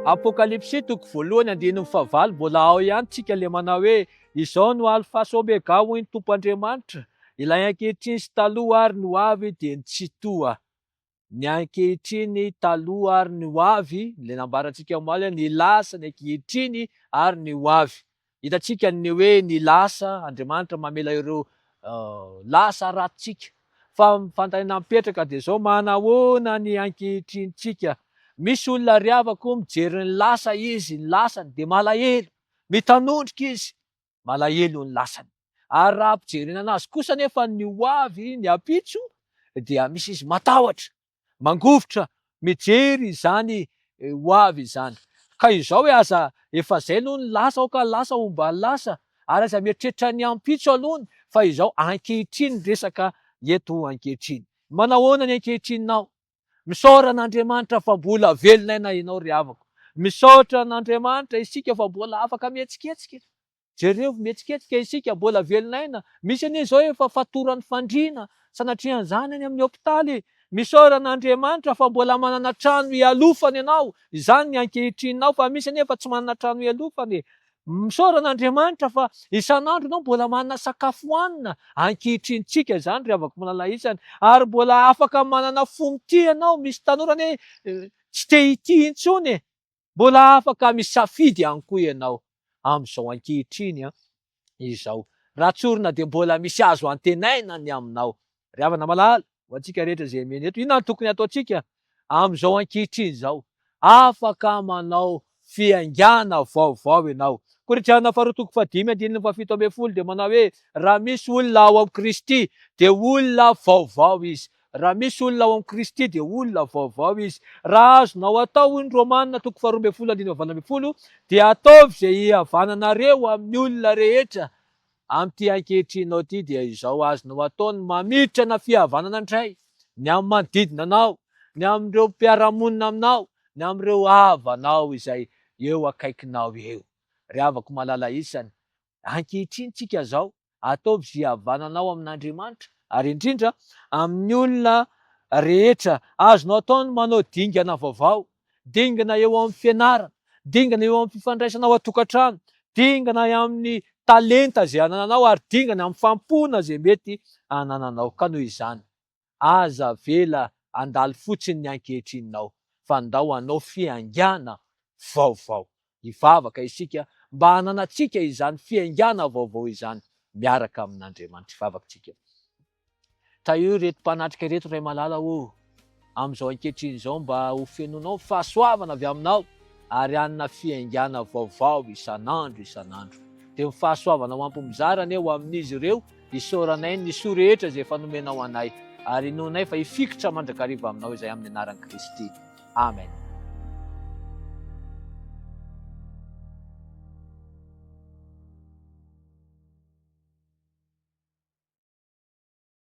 Apokalypsy toko voalohany andininy fahavalo mbola ao ihany tsika le manao hoe izao no Alfa sy Omega hoy ny Tompo Andriamanitra, ilay ankehitriny sy taloha ary ny ho avy dia ny Tsitoha. Ny ankehitriny, taloha ary ny ho avy, ilay nambarantsika omaly hoe ny lasa, ny ankehitriny ary ny ho avy. Hitantsika ny hoe ny lasa, Andriamanitra mamela ireo lasa ratsitsika. Fa ny fanontaniana mipetraka dia izao, manahoana ny ankehitrinintsika? Misy olona ry havako mijery ny lasa izy, ny lasany, dia malahelo, mitanondrika izy, malahelo ny lasany. Ary raha ampijerena anazy kosa anefa ny ho avy, ny ampitso, dia misy izy matahotra, mangovitra, mijery izany ho avy izany. Ka izao hoe aza efa zay aloha ny lasa, aoka lasa homba ny lasa, ary aza mieritreritra ny ampitso aloha fa izao ankehitriny ny resaka eto ankehitriny. Manahoana ny ankehitrininao? Misaora an'Andriamanitra fa mbola velon'aina ianao ry havako. Misaotra an'Andriamanitra isika fa mbola afaka mihetsiketsika. Jereo, mihetsiketsika isika, mbola velon'aina. Misy anie izao efa fatoran'ny fandriana, sanatrian'izany any amin'ny hopitaly. Misaora an'Andriamanitra fa mbola manana trano hialofana ianao. Izany ny ankehitrinao fa misy anie efa tsy manana trano hialofana e. Misaora an'Andriamanitra fa isan'andro ianao mbola manana sakafo hohanina. Ankehitrintsika izany ry havako malala isany. Ary mbola afaka manana fo mitia ianao. Misy tanora anie tsy te hitia intsony e. Mbola afaka misafidy ihany koa ianao amin'izao ankehitriny izao. Raha tsorina dia mbola misy azo antenaina ny aminao. Ry havana malala, ho antsika rehetra izay mihaino eto, inona no tokony hataontsika amin'izao ankehitriny izao? Afaka manao fiaingàna vaovao ianao. Korintiana faharoa toko fahadimy andininy fahafito ambin'ny folo dia manao hoe, Raha misy olona ao amin'i Kristy dia olona vaovao izy. Raha misy olona ao amin'i Kristy dia olona vaovao izy. Raha azonao atao, hoy ny Romana toko faharoa ambin'ny folo andininy fahavalo ambin'ny folo, dia ataovy izay hihavananareo amin'ny olona rehetra. Amin'ity ankehitrinao ity dia izao azonao atao ny mamitrana fihavanana indray, ny amin'ny manodidina anao, ny amin'ireo mpiara-monina aminao, ny amin'ireo havanao izay eo akaikinao eo. Ry havako malala isany, ankehitriny tsika izao, Ataovy izay hihavananao amin'Andriamanitra, ary indrindra amin'ny olona rehetra. Azonao atao ny manao dingana vaovao, dingana eo amin'ny fianarana, dingana eo amin'ny fifandraisana ao an-tokantrano, dingana amin'ny talenta izay anananao, ary dingana amin'ny fanompoana izay mety anananao. Ka noho izany, aza avela handalo fotsiny ny ankehitrininao, fa ndao hanao fiaingàna vaovao. Hivavaka isika mba hananantsika izany fiaingàna vaovao izany miaraka amin'Andriamanitra. Hivavaka isika. Tahio ireto mpanatrika ireto Ray malala ô, amin'izao ankehitriny izao mba ho fenonao ny fahasoavana avy aminao ary hanana fiaingàna vaovao isan'andro isan'andro. Dia ny fahasoavanao ampy mizara anie ho amin'izy ireo, isaoranay ny soa rehetra izay efa nomenao anay ary inoanay fa hifikitra mandrakariva aminao izahay amin'ny anaran'i Kristy. Amen.